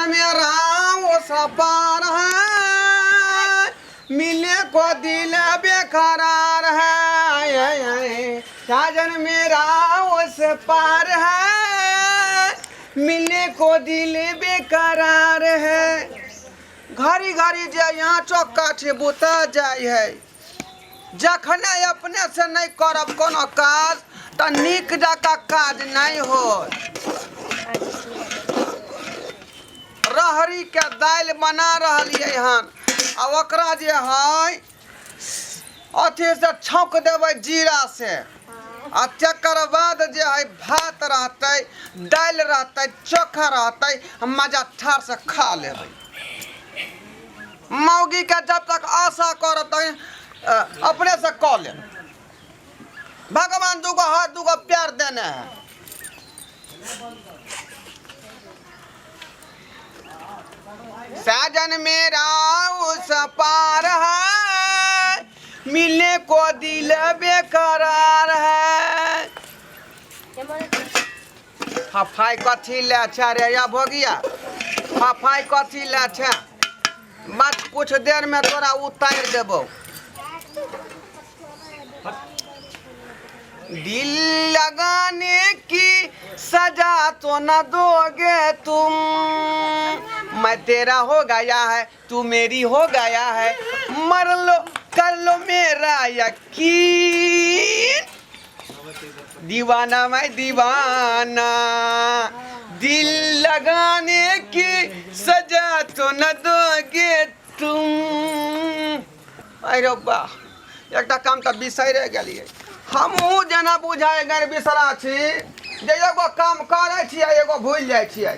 साजन मेरा उस पार है, मिलने को दिल बेकरार है। साजन मेरा उस पार है, मिलने को दिल बेकरार है। घड़ी घड़ी जे यहाँ चौकाठी बुता जाइ है। जखने अपने से नहि करब कोनो काज तऽ नीक जकाँ काज नहि होत। रहरीके दालि बना रहलियै हन आ ओकरा जे है अथी से छौंक देबै जीरा से आ तकर बाद जे है भात रहतै, दालि रहतै, चोखा रहतै, मजा ठार से खा लेबै। मौगी के जब तक आशा करब तक अपने से कऽ लेब। भगवान दूगो हाथ दूगो पैर देने है। साजन मेरा उस पार है, मिलने को दिल बेकरार है। फफाइ कथी ले छै रे या भोगिया? फफाइ कथी ले छै? बस कुछ देर में तोरा उतारि देबो। दिल लगाने की सजा तो न दोगे तुम, मैं तेरा हो गया है तू मेरी हो गया है, मर लो कर लो मेरा यकीन, दीवाना मैं दीवाना। दिल लगाने की सजा तो न दोगे तुम। अरे वाह, एकटा काम तऽ बिसैरे गेलियै। हमहूँ जेना बुझाइ गैर बिसरा छी जे एगो काम करै छियै एगो भूलि जाइ छियै।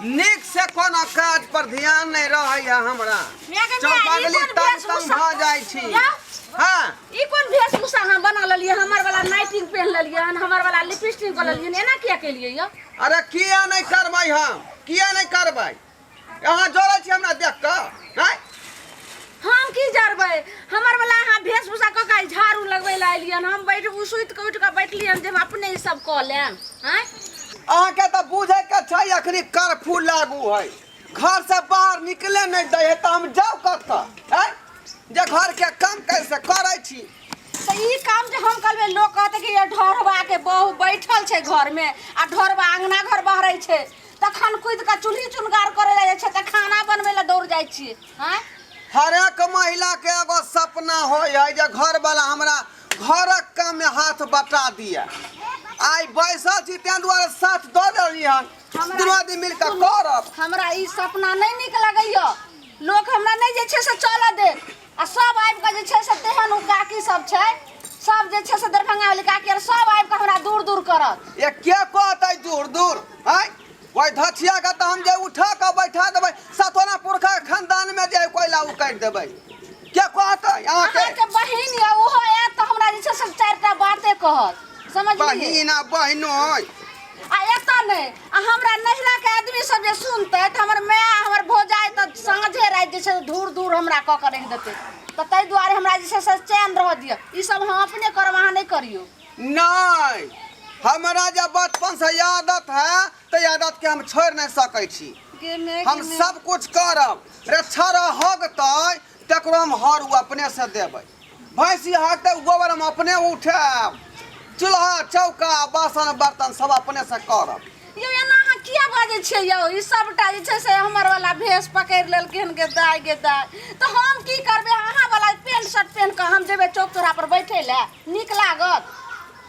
नीक से कोनो काज पर ध्यान नहि रहैया हमरा। चौबगली तंग तंग भऽ जाइ छी। हँ, ई कोन वेशभूषा अहाँ बना लेलियै? हमर वाला नाइटिंग पहिन लेलियै हन, हमर वाला लिपस्टिक कऽ लेलियै हन, एना किया केलियै यौ? अरे किया नहि करबै हम? किया नहि करबै? अहाँ जरै छी हमरा देख कऽ आँय? हम की जरबै? हमर वाला अहाँ वेशभूषा कऽ कऽ झाड़ू लगबै लए एलियै हन। हम बैठ सुति कऽ उठि कऽ बैठलियै हन जे हम अपने ई सब कऽ लेब। आँय, अहाँके तऽ बुझैके छै, अखनी कर्फ्यू लागू है, घर से बाहर निकले नहि दै है, तऽ हम जाउ कतऽ? आँय, जे घरके काम कैसे करै छी? तऽ ई काम जे हम करबै, लोक कहतै कि ये ढोरबा के बहु बैठल छै घरमे आ ढोरबा अङ्गना घर बहरै छै, तखन कुदि कऽ चूल्ही चुनगार करै लए जाइ छै तऽ खाना बनबै लए दौड़ जाइ छियै। आँय, हरेक महिला के एगो सपना होइ है जे घरवाला हमरा घरक काम में हाथ बटा दिए। आइ बैसल छी ताहि दुआरे साथ दऽ देली हन। दुनू आदमी मिल कऽ करब। हमरा ई सपना नहि नीक लगैया। लोक हमरा नहि जे छै से चलऽ दे आ सब आबि कऽ जे छै से तेहन ओ काकी सब छै, सब जे छै से दरभंगा वाली काकी आर सब आबि कऽ हमरा दूर दूर करत। ये के कहतै दूर दूर? आँय, ओहि धथिया के तऽ हम जे उठा कऽ बैठा देबै, सतोना पुरखा के खानदान में जे कोयला उकाटि देबै। के कहतै अहाँके? अहाँके बहिन यऽ, ओहो आयत तऽ हमरा जे छै से चारिटा बाते कहत, समझलियै? बहिन आ बहिनोइ। आ एतऽ नहि, आ हमरा नैहराके आदमी सब जे सुनतै तऽ हमर माय हमर भौजाइ तऽ साँझे राति जे छै से धूर धूर हमरा कऽ कऽ रखि देतै। तऽ ताहि दुआरे हमरा जे छै से चैन रहऽ दिअ। ई सब हम अपने करब, अहाँ नहि करियौ। नहि, हमरा जे बचपन से आदत है तऽ आदत के हम छोड़ि नहि सकै छी। हम सब कुछ करब रे। छड़ हगतै तकरो हम हर ओ अपने से देबै, भैंसी हगतै गोबर हम अपने उठायब, चूल्हा चौका बासन बर्तन सब अपने से करब। यौ, एना अहाँ किया बाजै छियै यौ? ई सबटा जे छै से हमर वाला भेष पकड़ि लेलकै हन। गे दाय, गे दाय, तऽ हम की करबै? अहाँ वाला पेंट शर्ट पहिन कऽ हम जेबै चौक चौरा पर बैठै लए? नीक लागत?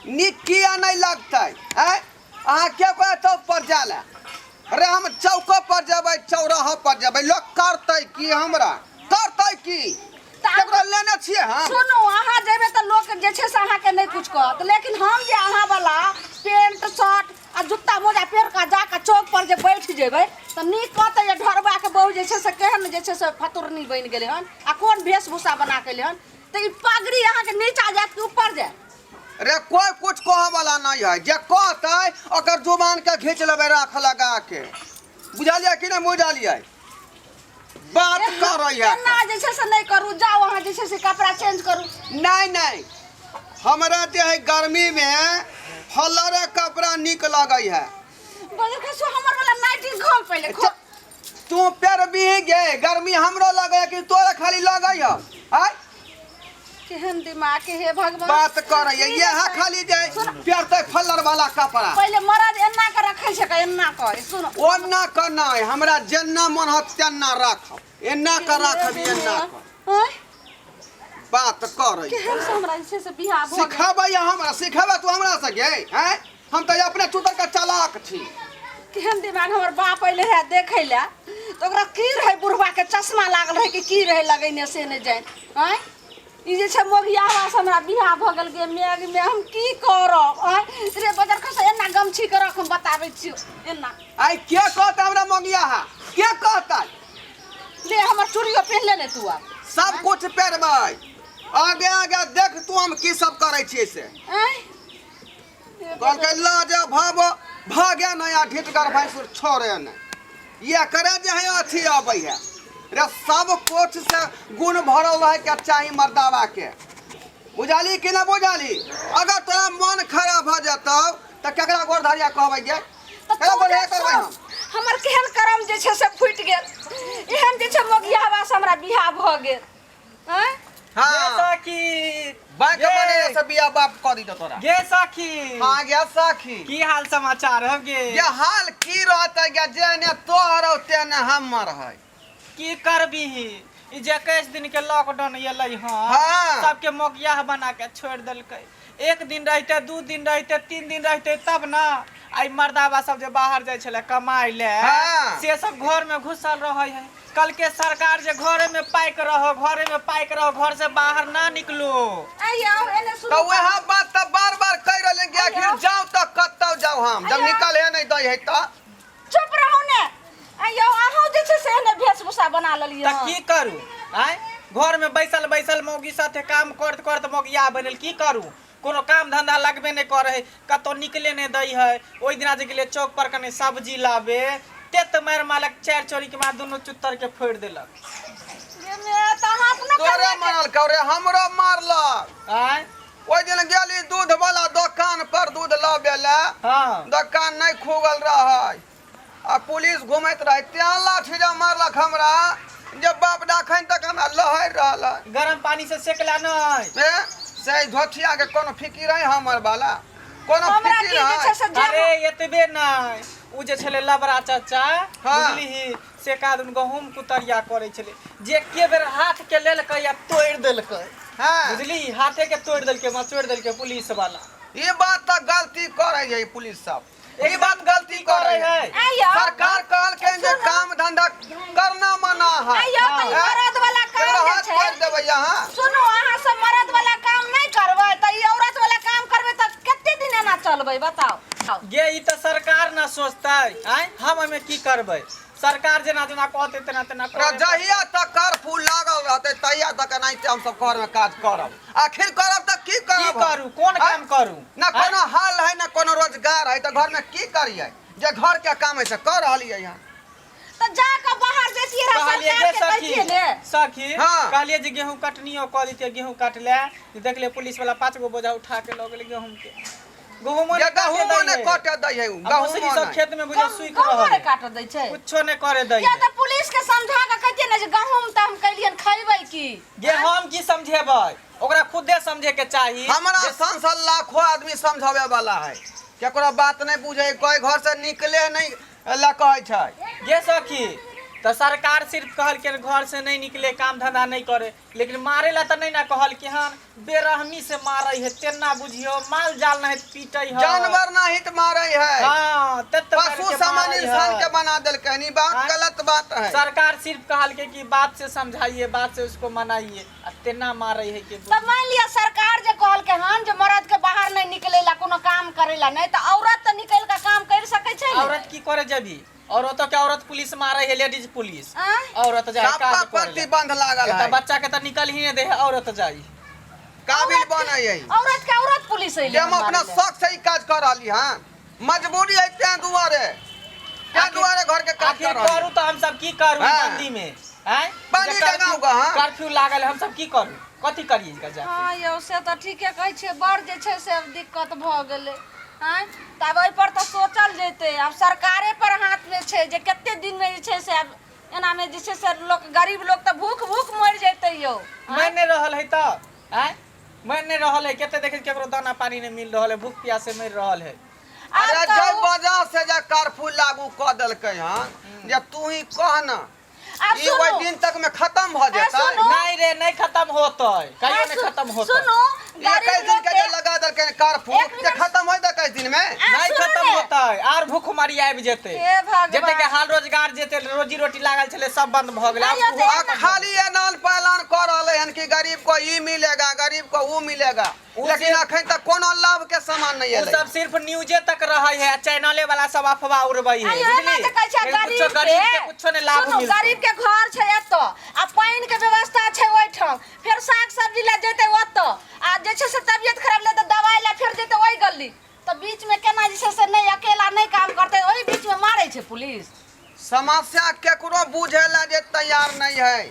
नीक किया नहि लगतै? आँय, अहाँ के कोई चौक पर जा ले रे? हम चौको पर जेबै, चौराहा पर जेबै, लोक करतै की? हमरा करतै की? तकरा लेने छियै हम। सुनू, अहाँ जेबै तऽ लोक जे छै से अहाँके नहि कुछ कहत, लेकिन हम जे अहाँ वाला पेंट शर्ट आ जुत्ता मोजा पहिर कऽ जाकऽ चौक पर जे बैठ जेबै तऽ नीक कहतै जे ढोरबाके बहु जे छै से केहन जे छै से फतुरनी बनि गेलै हन आ कोन वेशभूषा बना कऽ एलै हन। तऽ ई पगड़ी अहाँके नीचा जायत कि ऊपर जायत? रे, कोई कुछ कह वाला नहीं है। जे कहतै ओकर जुबान के घींच लेबै राख लगा के। बुझलियै कि नहि बुझलियै? बात करै है। एना जे छै से नहि करू। जाउ, अहाँ जे छै से कपड़ा चेंज करू। नहीं नहीं, हमरा जे है गर्मी में फलरे कपड़ा निक लगै है। बजर खसु, हमर वाला नाइटी खोल पहिले, खोल। तू पेरबी गे गर्मी हमरो लगैया कि तोरा खाली लगैया आय केहन दिमाग के हे भगवान। बात करैया ई यहाँ जे छै, खाली जे पेरतै फल्लर वाला कपड़ा। पहिले मरद एना के रखै छै के एना के सुन। ओना के नहि, हमरा जेना मन होत तेना राखब, एना के राखब, एना के। आँय, बात करै केहन से हमरा जे छै से बियाह भऽ गेल। सिखाबै हमरा, सिखेबै तू हमरा से गे? हैं, हम तऽ अपने चुतर के चालाक छी। केहन दिमाग। हमर बाप अयलै है देखै लए तऽ ओकरा की रहै, बुढ़वा के चश्मा लागल रहै कि की रहै लगैने से नहि जानि। आँय, ई जे छै मोगियावा से हमरा बियाह भऽ गेल गे मेघ मे, हम की करब? आँय रे बजर खसा, एना गमछी के रख, हम बताबै छियौ एना। आइ के कहतै हमरा मोगिया हा? के कहतै? ले हमर चूड़ियो पहिन ले ने तू आब। सब कुछ पहिरबै, आगे आगे देख तू हम की सब करै छियै से। आँय कहलकै ल जे भाव भागे नहि आ ढिटगर भैंसुर छोड़े नहि, ये करे जे है अथी अबै है रे। सब कुछ से गुण भरल रहे के चाही मर्दावा के, बुझाली कि ना बुझाली? अगर तोरा मन खराब भऽ जेतौ तऽ केकरा गोर धरिया कहबै गे? तऽ केकरा तू गोर धरिया देख कहबै हम? हमर केहन करम जे छै से फूटि गेल, एहन जे छै मोगियावा से हमरा बियाह भऽ गेल। आँय? हाँ। गे सखी। बैंक गे। मैनेजर से बियाह बाप कऽ दी तोरा। गे सखी। हाँ गे सखी। की हाल समाचार है गे? ये हाल की रहतै गे, जेने तोहर हौ तेने हमर है। की करबीही, ई जे 21 दिन के लॉकडाउन एलै हँ, हाँ। सबके मोगियाह बना के छोड़ि देलकै। एक दिन रहिते, 2 दिन रहिते, 3 दिन रहिते तब न। आई मर्दाबा सब जे बाहर जाइ छलै कमाइ ले, हाँ। से सब घर में घुसल रहै है। कल के सरकार जे घरे में पैक रहो, घरे में पैक रहो, घर से बाहर ना निकलो। आइयो एने सुनू। तऽ वएह बात तऽ बार बार कहि रहल कि आखिर आइयो। जाउ तऽ कतौ जाउ हम, जब आइयो। निकले नहि दै है तऽ। चुप रहू ने। आइयो अहूँ जे छै से एने वेशभूषा बना लेलियै तऽ हँ। की करू? आँय, घर में बैसल बैसल मौगी साथे काम करत करत मौगिया बनल। की करू, कोनो काम धंधा लगबे नहि करै है, कतौ निकले नहि दै है। ओहि दिना जे गेलियै चौक पर कनि सब्जी लाबे, तेत मारि मारलक, 4 चोरी के बाद दुनू चुत्तर के फोड़ि देलक। गे मे, तऽ अहाँ अपनो तोरे कनिया के- मारल रे, हमरो मारलक। आँय? ओहि दिन गेली दूध वाला दोकान पर दूध लबे ले, हाँ। दोकान नहि खुगल रहै आ पुलिस घुमैत रहै, तें लाठी जे मारलक हमरा जे बाप अखन तक हमरा लहरि रहल है। गरम पानी से सेकला नहि? ए, से धोथिया के कोनो फिकिर है हमर वाला? कोनो हमरा फिकिर की जे है? छै से जे अरे एतबे नहि, उ जे छलै लबरा चाचा, हाँ। बुझलिही, से कादुन गहूम कुतरिया करै छलै, जे के बेर हाथ के लेलकै आ तोड़ि देलकै। हाँ। बुझली, हाथे के तोड़ि देलकै, मचोड़ि देलकै पुलिस वाला। ई बात तऽ गलती करै है पुलिस सब, ई बात गलती करै है। आइयो। सरकार कहलकै जे काम धंधा करना मना है। आइयो तऽ ई हाँ। मरद वाला काम केकरो जे हाथ छै, काटि देबै अहाँ। सुनू, अहाँ सब मरद वाला काम नहि करबै तऽ ई औरत वाला काम करबै तऽ कते दिन एना चलबै बताउ? गे ई तऽ सरकार न सोचतै, आँय, हम एहिमे की करबै? सरकार जेना जेना कहतै तेना तेना रे करे। जहिया तक कर्फ्यू लागल रहतै तहिया तक एनाहिते हमसब घर में काज करब। आखिर करब तऽ की की करब? करू, कोन काम करू? ना कोनो हाल है, ना कोनो रोजगार है, तऽ घर में की करियै? जे घर के काम है से कऽ रहलियै हन। तऽ जा कऽ बाहर जैतियै रह, कहलियै सरकार गे के सखी, कहितियै ने। सखी, हाँ। कहलियै जे गेहूं कटनियो कऽ दितियै, गेहूं काटले देखलियै पुलिस वाला 5 गो बोझा उठा के लऽ गेलै गेहूं के। गहूमो जे नहि काटे गहूमो दै नहि है। कटे दै है उ, आ मौसरी गहूमो सब नहि। खेत में बुझियौ सुखि गहूमो रहल नहि है। काटऽ दै छै, कुछो नहि करे दै या है। तऽ पुलिस के समझा कऽ कहितियै ने जे गहूम तऽ हम कैलियन, खैबै की? गे हम की समझेबै, ओकरा खुदे समझे के चाही। हमरा सन सन लाखों आदमी समझावे वाला है, केकरो बात नहि बुझे, कोई घर से निकले नहि ला कहै छै। गे सखी, तऽ सरकार सिर्फ कहलकै घर से नहि निकले, काम धंधा नहि करे, लेकिन मारे ला तऽ नहि ने कहलकै हन। बेरहमी से मारै है तेना बुझियो माल जाल नहीं पीटै है, जानवर नहीं तो मारे है। हाँ, तत मार पशु के समान मारै इंसान है। के बना देलकै हन, ई बात हाँ। गलत बात है। सरकार सिर्फ कहलकै कि बात से समझाइए, बात से उसको मनाइए, आ तेना मारै है कि तऽ मानि लिअ सरकार जे कहलकै हन जे मरद के बाहर नहि निकलै ला, कोनो काम करै ला नहि, तऽ औरत तऽ निकलि कऽ काम करि सकै छै ने? औरत की करे जबी? औरतों के औरत पुलिस मारे है, लेडीज पुलिस। आँय? औरत जाए सबका काज करे ला। प्रतिबंध लागल एतऽ है। बच्चा के तऽ निकल ही नहीं दे है, औरत जाई काबिल औरत के- बनै है। औरत के औरत पुलिस अइलै जे हम हन अपना मारै ला। शौक से ही काज कर रहली हन, मजबूरी है तें दुआरे, तें दुआरे घर के काज आखिर कर रहली। करू तऽ हम सब की करू? हाँ। बंदी में आँय? बंदी जे लगाउ गा, हाँ। कर्फ्यू लागल है, हम सब की करू, कथी करिए जा जाके? हाँ यौ, से तऽ ठीके कहै छियै, बड़ जे छै से आब दिक्कत भऽ गेलै। आँय, तऽ आब एहिपर तऽ सोचल जेतै, आब सरकारे पर हाथमे छै जे कते दिनमे जे छै से आब एना में जे छै से लोक गरीब लोक तऽ भूख भूख मरि जेतै यौ। मरि नहि रहल है तऽ आँय, मरि नहि रहल है। कते देखै छी केकरो दाना पानी नहि मिल रहल है, भूख प्यास से मरि रहल है। आब अरे जै कहू। वजह से जे कर्फ्यू लागू कऽ देलकै हन, जे तू ही कह ना, आब ई ओहि सुनू। दिन तक में खत्म भऽ ए, जेतै? सुनू। नहीं रे, नहीं खत्म होतै, कहियो ए, नहीं खत्म होतै। सुनू, गरीब 21 दिन लोक के जे लगा देलकै कर्फ्यू, एक जे मिनट। खत्म होइत 21 दिन में? आ, नहीं सुनू खत्म ने। होतै, आर भूखमरी आबि जेतै। हे भगवान। जते के हाल रोजगार, जेते रोजी रोटी लागल छलै, सब बंद भऽ गेलै। आइयो आब तऽ ओहो आ खत्म भऽ खाली ऐलान पैलान कऽ रहलै हन कि गरीब को ई मिलेगा, गरीब को ऊ मिलेगा, लेकिन अखन तक कोनो लाभ के सामान नहीं ओ एलै। सब सिर्फ न्यूजे तक रहै है, चैनले वाला सब अफवाह उड़बै है। आइयो एना बुझली? जे कहै छै लेकिन गरीब कुछो गरीब के के कुछो नहि लाभ सुनू, मिलतै। गरीब के घर छै एतऽ आ पानि के व्यवस्था छै ओहिठाम, फेर साग सब्जी लए जेतै ओतऽ, आ जे छै से तबियत खराब ले तऽ दवाइ लए फेर जेतै ओहि गली, तऽ बीच में केना जे छै से नहि अकेला नहि काम करतै? ओहि बीच में मारै छै पुलिस। समस्या केकरो बुझे ला जे तैयार नहीं है,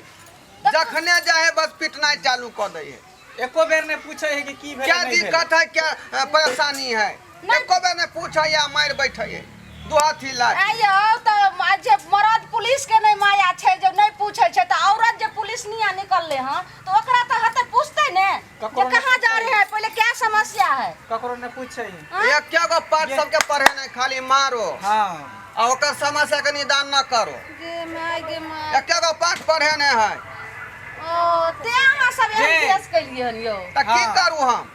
जखने जाए बस पिटनाइ चालू कऽ दै है। एको बेर नहि पूछै है कि की भेलै, क्या नहि भेलै। दिक्कत है, क्या परेशानी है, एको बेर नहीं पूछे या मारि बैठे है दू हाथी लाठी। आइयो तऽ जे मरद पुलिस के नहि माया छै जे नहि पूछै छै, तऽ औरत जे पुलिस निया निकलले हँ तऽ ओकरा तऽ हते पूछतै ने ककरो जे नहि कहाँ जा पूछतै। रहे हैं, पहले क्या समस्या है। ककरो नहि पूछै है। आँय? एके गो पाठ सबके पढ़े नहीं, खाली मारो हाँ आ ओकर समस्या के निदान न करो। गे my, गे my. एके गो पाठ पढ़े नहीं है। ओ ते अहाँ सब एहन जे। केस केलियै हन यौ? तऽ की हाँ। करू हम?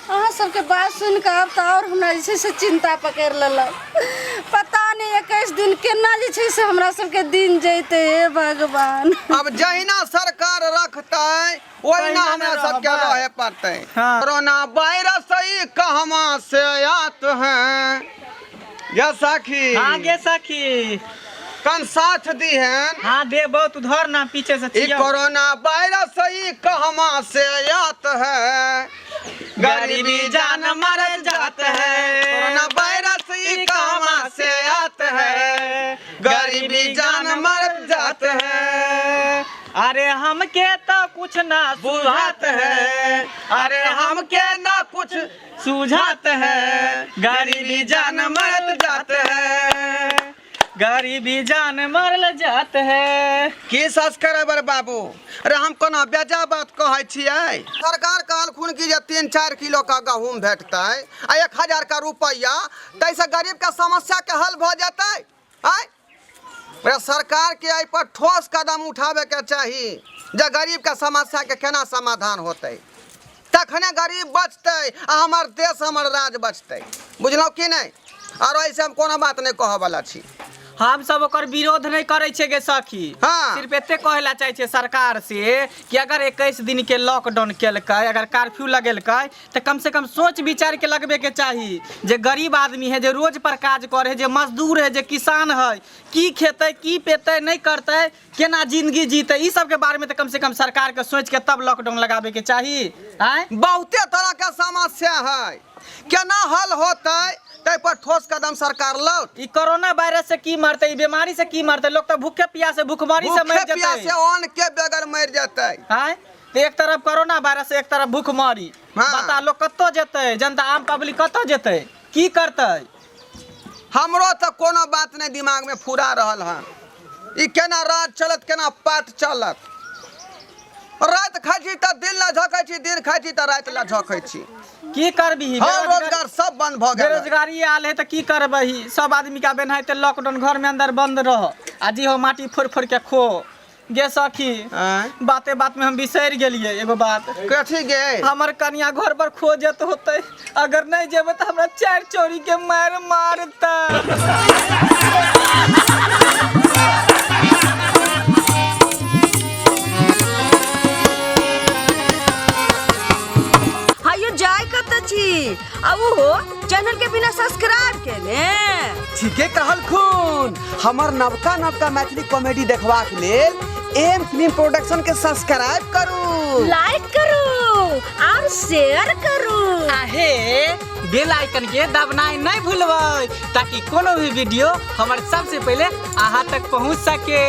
अहाँ सबके बात सुनि कऽ आब तऽ आओर हमरा जे छै से चिन्ता पकड़ि लेलक। पता नहि 21 दिन केना जे छै से हमरा सबके दिन जैतै, हे भगवान। अब जहिना सरकार रखतै ओहिना तहिना हमरा ने सबके रहबै। रहे पड़तै। हाँ। कोरोना वायरस ई कहवा से आत है या सखी? हाँ गे सखी। कन साथ दी हन। हाँ देबो, तू धर ना पीछे से। ई छियौ। कोरोना वायरस ई कहवा से आत है, गरीबी जान मर जात है। कोरोना वायरस ई कहवा से आत है, गरीबी जान मर जात है। अरे हमके तो कुछ ना बुझात सुझात है, अरे हमके ना कुछ सुझात है, गरीबी जान मरत जात है। गरीबी जान मरल जात है। की सब्सक्राइबर बाबू, अरे हम कोना बेजा बात कहै छियै? सरकार कहलखुन कि जे 3-4 किलो का गहूम भेटतै आ 1000 का रुपैआ, ताहिसँ गरीब के समस्या के हल भऽ जेतै? आँय रे, सरकार के एहि पर ठोस कदम उठाबे के चाही जे गरीब के समस्या के केना समाधान होतै, तखने गरीब बचतै आ हमर देश हमर राज्य बचतै। बुझलहुँ कि नहि? आरो ऐसे हम कोनो बात नहि कहऽ वाला छी। हम सब ओकर विरोध नहीं करै छियै गे सखी। हाँ। सिर्फ एते कहै ला चाहै छियै सरकार से कि अगर 21 दिन के लॉकडाउन केलकै, अगर कर्फ्यू लगेलकै, तऽ कम से कम सोच विचार के लगबे के चाही जे गरीब आदमी है, जे रोज पर काज करे है, जे मजदूर है, जे किसान है, की खेतै, की पेतै, नहीं करतै, केना जिंदगी जीतै। ई सब के बारे में तऽ कम से कम सरकार के सोच के तब लॉकडाउन लगाबे के चाही। आँय, बहुते तरह के समस्या है, केना हल होतै ताहि पर ठोस कदम सरकार लौट। ई कोरोना वायरस से की मरतै, ई बीमारी से की मरतै? लोग तऽ भूखे प्यासे भूखमरी से मरि भूखे जेतै। प्यासे अन्न के बगैर मरि जेतै। आँय, तऽ एक तरफ कोरोना वायरस, एक तरफ भूखमरी। हाँ। बता, लोग कतऽ जेतै? जनता, आम पब्लिक कतऽ जेतै, की करतै? हमरो तऽ कोनो बात नहि दिमाग में फुरा रहल हन, ई केना रात चलत, केना पात चलत। राति खाइ छी तऽ दिन ला झकै छी, दिन खाइ छी तऽ राति ला झकै छी। की करबिही? हर रोजगार सब बंद भऽ गेल। बेरोजगारी आयल है तऽ की करबही? सब आदमी के आब एनाहिते लॉकडाउन, घर में अंदर बंद रह आ जी हो माटी फोड़ि फोड़ि के खो। गे सखी। आँय? बाते बात में हम बिसरि गेलियै एगो बात। कथी गे? हमर कनिया घर पर खोजत होतै, अगर नहीं जेबै तऽ हमरा 4 चोरी के मार मारता। हायो, जाय कतऽ छी आ ओहो चैनल के बिना सब्सक्राइब केने? ठीके कहलखुन। हमर नवका नवका मैथिली कॉमेडी देखबाक लेल एम फिल्म प्रोडक्शन के सब्सक्राइब करू, लाइक करू और शेयर करू। आहे बेल आइकन के दबनाइ नहीं भूलबै, ताकि कोनो भी वीडियो हमर सबसे पहले अहाँ तक पहुँच सके।